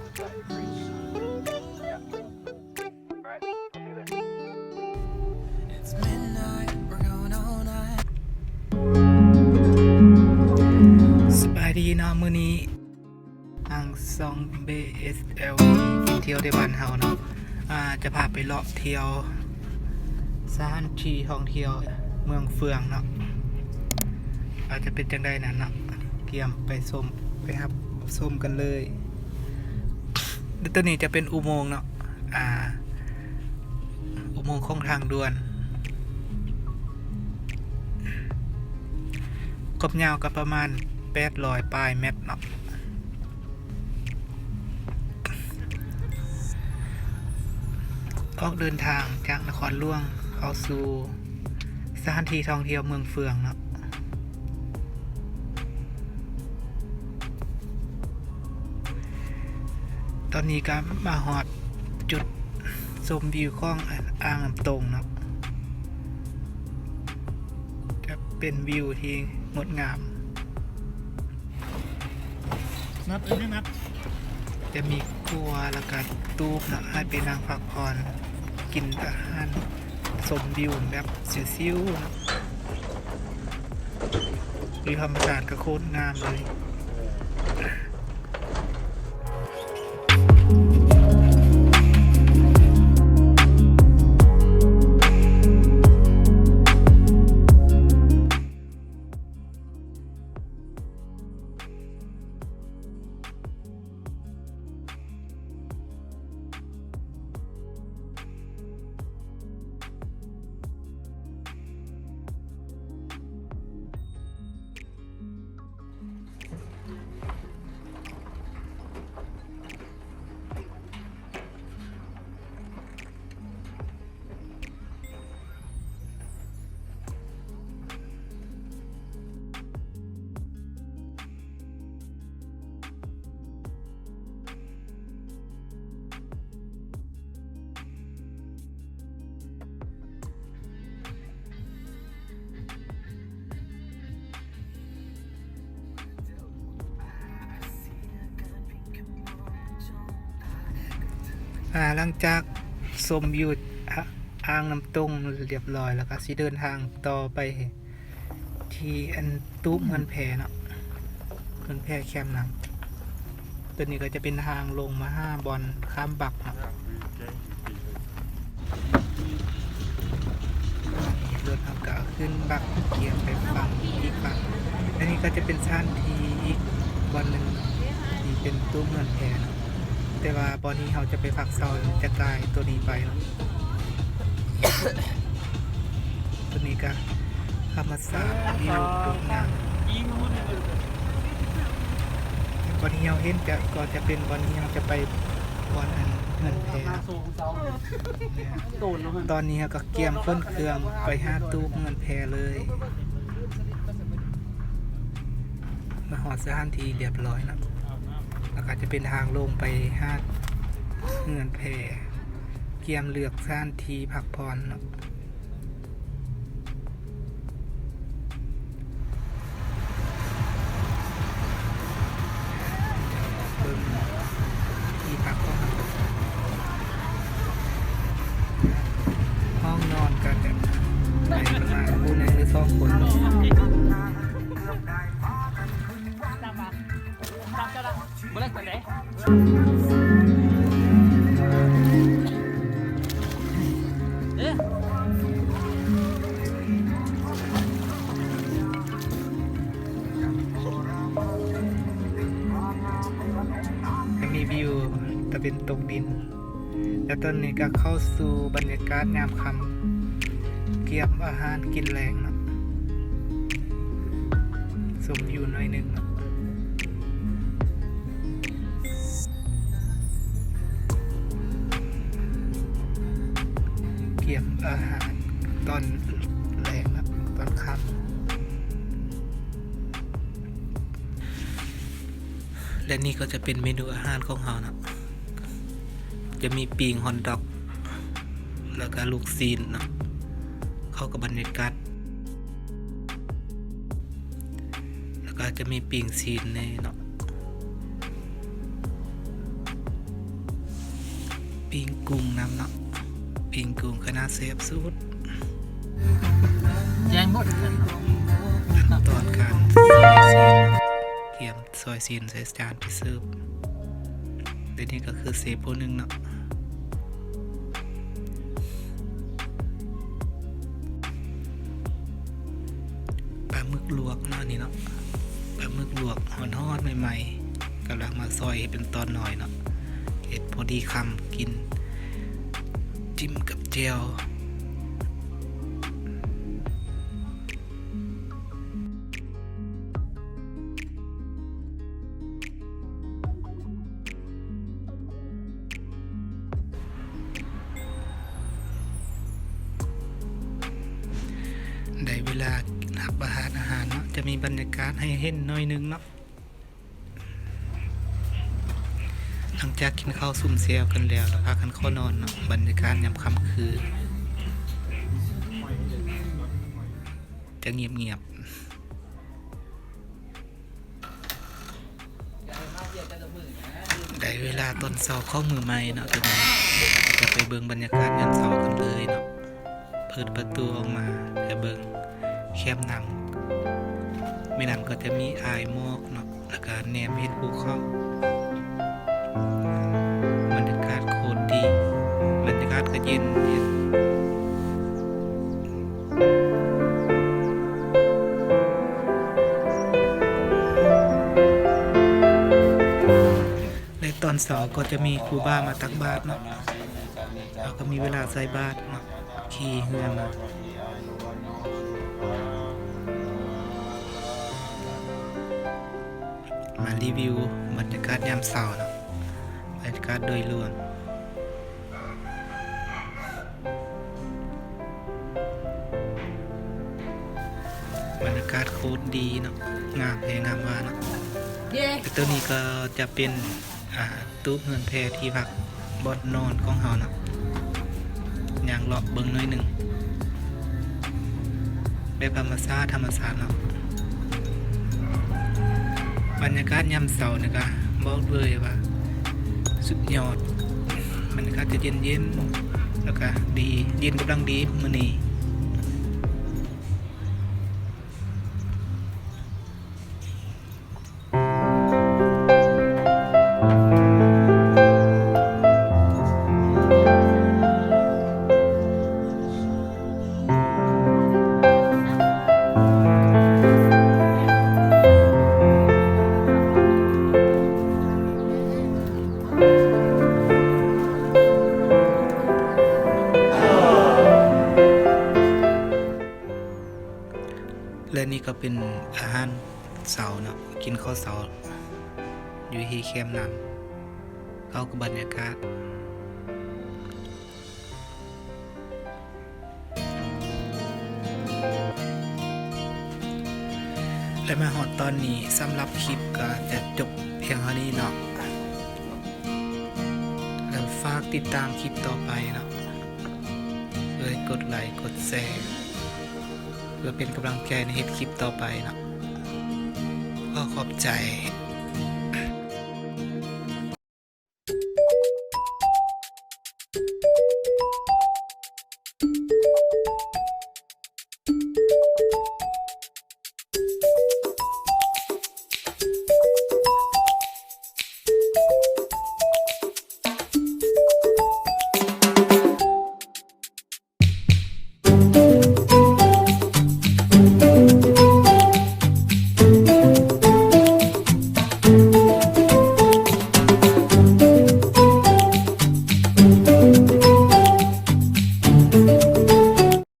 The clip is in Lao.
ສະບາຍດີເນາະ ມື້ນີ້ທາງຊ່ອງ ເບ ເອສ ແອລ ກິນທ່ຽວໃນບ້ານເຮົາເນາະ ອາ ຈະພາໄປເລາະທ່ຽວສະຖານທີ່ທ່ອງທ່ຽວເມືອງເຟືອງເນາະ ອາດຈະເປັນຈັ່ງໃດນັ້ນເນາະ ກຽມໄປຊົມ ໄປຮັບຊົມກັນເລີຍ. ແລະ ໂຕນີ້ຈະເປັນອຸໂມງເນາະ ອາ ອຸໂມງຂອງທາງດ່ວນ ຄວາມຍາວກໍປະມານແປດຮ້ອຍປາຍແມັດເນາະ. ອອກເດີນທາງຈາກນະຄອນຫຼວງເຂົ້າສູ່ສະຖານທີ່ທ່ອງທ່ຽວເມືອງເຟືອງເນາະ. ຕອນນີ້ກໍມາຮອດຈຸດຊົມວິວຂອງອ່າງນ້ຳຕົງເນາະ ຈະເປັນວິວທີ່ງົດງາມ. ນັດ ເອີຍ ນັດ ຈະມີຄົວ ແລ້ວກະຕູບເນາະ ໃຫ້ໄປນັ່ງພັກຜ່ອນ ກິນອາຫານ ຊົມວິວແບບຊິວໆເນາະ ວິວທຳມະຊາດກໍໂຄດງາມເລີຍ. ອາ ຫຼັງຈາກຊົມວິວ ອາ ອ່າງນ້ຳຕົງລຽບຮ້ອຍແລ້ວ ກໍຊິເດີນທາງຕໍ່ໄປທີ່ອັນຕູບເຮືອນແພເນາະ ເຮືອນແພແຄມນຳ. ຕົວນີ້ກໍຈະເປັນທາງລົງມາຫາບ່ອນຂ້າມບັກເນາະ. ລົດເຮົາກໍຂຶ້ນບັກກຽມໄປຝັ່ງອີກຝັ່ງ. ອັນນີ້ກໍຈະເປັນສະຖານທີ່ອີກບ່ອນໜຶ່ງທີ່ເປັນຕູບເຮືອນແພເນາະ ແຕ່ວ່າບ່ອນທີ່ເຮົາຈະໄປພັກເຊົາຈະກາຍຕົວນີ້ໄປເນາະ. ຕົວນີ້ກໍທຳມະຊາດ ວິວໂຄດງາມ. ບ່ອນທີ່ເຮົາເຫັນຈະ ກໍຈະເປັນບ່ອນທີ່ເຮົາຈະໄປບ່ອນອັນເຮືອນແພ. ຕອນນີ້ເຮົາກໍກຽມຂົນເຄື່ອງໄປຫາຕູບເຮືອນແພເລີຍ. ມາຮອດສະຖານທີ່ລຽບຮ້ອຍເນາະ ແລ້ວກໍຈະເປັນທາງລົງໄປຫາເຮືອນແພ ກຽມເລືອກສະຖານທີ່ພັກຜ່ອນເນາະ. ເບິ່ງທີ່ພັກຂອງເຮົາ ຫ້ອງນອນກໍຈະໄດ້ປະມານຜູ້ໜຶ່ງຫຼືສອງຄົນ. ຈະມີວິວຕາເວັນຕົກດິນ. ແລ້ວຕອນນີ້ກໍເຂົ້າສູ່ບັນຍາກາດຍາມຄ່ຳ ກຽມອາຫານກິນແລງເນາະ ຊົມວິວໜ້ອຍໜຶ່ງເນາະ ກຽມອາຫານຕອນແລງເນາະ ຕອນຄ່ຳ. ແລະນີ້ກໍຈະເປັນເມນູອາຫານຂອງເຮົາເນາະ ຈະມີປີ້ງ ຮອດດັອກ ແລ້ວກະລູກຊີ້ນເນາະ ເຂົ້າກັບບັນຍາກາດ ແລ້ວກະຈະມີປີ້ງຊີ້ນແດ່ເນາະ. ປີ້ງກຸ້ງນຳເນາະ, ປີ້ງກຸ້ງຂະໜາດແຊບສຸດ. ແຈ້ງບົດກັນເນາະ ຂັ້ນຕອນການຊອຍຊີ້ນ, ກຽມຊອຍຊີ້ນໃສ່ຈານໄປເສີບ. ແລະນີ້ກໍຄືເຊຟຜູ້ໜຶ່ງເນາະ. ປາໝຶກລວກເນາະ ອັນນີ້ເນາະ, ປາໝຶກລວກຮ້ອນໆ ໃໝ່ໆ ກຳລັງມາຊອຍເຮັດເປັນຕອນນ້ອຍເນາະ, ເຮັດພໍດີຄຳກິນ ຈິ້ມກັບແຈ່ວ. ໄດ້ເວລາຮັບປະທານອາຫານເນາະ, ຈະມີບັນຍາກາດໃຫ້ເຫັນໜ້ອຍໜຶ່ງເນາະ. ຫຼັງຈາກກິນເຂົ້າຊຸມແຊວກັນແລ້ວ ແລ້ວພາກັນເຂົ້ານອນເນາະ, ບັນຍາກາດຍາມຄ່ຳຄືນຈະງຽບໆ. ໄດ້ເວລາຕອນເຊົ້າຂອງມື້ໃໝ່ເນາະ, ຈະໄປເບິ່ງບັນຍາກາດຍາມເຊົ້າກັນເລີຍເນາະ. ເປີດປະຕູອອກມາຈະເບິ່ງແຄມນ້ຳ, ແມ່ນ້ຳກໍຈະມີອ້າຍໝອກເນາະ, ແລ້ວກໍແນມເຫັນພູເຂົາ. ບັນຍາກາດໂຄດດີ, ບັນຍາກາດກໍເຢັນໆ. ໃນຕອນເຊົ້າກໍຈະມີຄູບາມາຕັກບາດເນາະ, ເຮົາກໍມີເວລາໃສ່ບາດເນາະ, ຂີ່ເຮືອມາ ມາຣີວິວບັນຍາກາດຍາມເຊົ້າເນາະ, ບັນຍາກາດໂດຍລວມ. ບັນຍາກາດໂຄດດີເນາະ, ງາມແທ້ງາມວ່າເນາະ. ແຕ່ໂຕນີ້ກໍຈະເປັນ ອ່າ ຕູບເຮືອນແພທີ່ພັກບ່ອນນອນຂອງເຮົາເນາະ, ຍ່າງເລາະເບິ່ງໜ້ອຍໜຶ່ງ. ແບບທຳມະຊາດ ທຳມະຊາດເນາະ. ບັນຍາກາດຍາມເຊົ້ານີ້ກະບອກເລີຍວ່າສຸດຍອດ, ບັນຍາກາດຈະເຢັນໆ ແລ້ວກະດີ, ເຢັນກຳລັງດີມື້ນີ້. ແລະນີ້ກໍເປັນອາຫານເຊົ້າເນາະ, ກິນເຂົ້າເຊົ້າຢູ່ທີ່ແຄມນ້ຳ ເຂົ້າກັບບັນຍາກາດ. ແລະມາຮອດຕອນນີ້ ສຳລັບຄລິບກໍຈະຈົບພຽງເທົ່ານີ້ເນາະ. ແລະຝາກຕິດຕາມຄລິບຕໍ່ໄປເນາະ, ເພື່ອໃຫ້ກົດໄລກົດແຊ ເພື່ອເປັນກຳລັງໃຈໃນເຮັດຄລິບຕໍ່ໄປເນາະ. ຂໍຂອບໃຈ.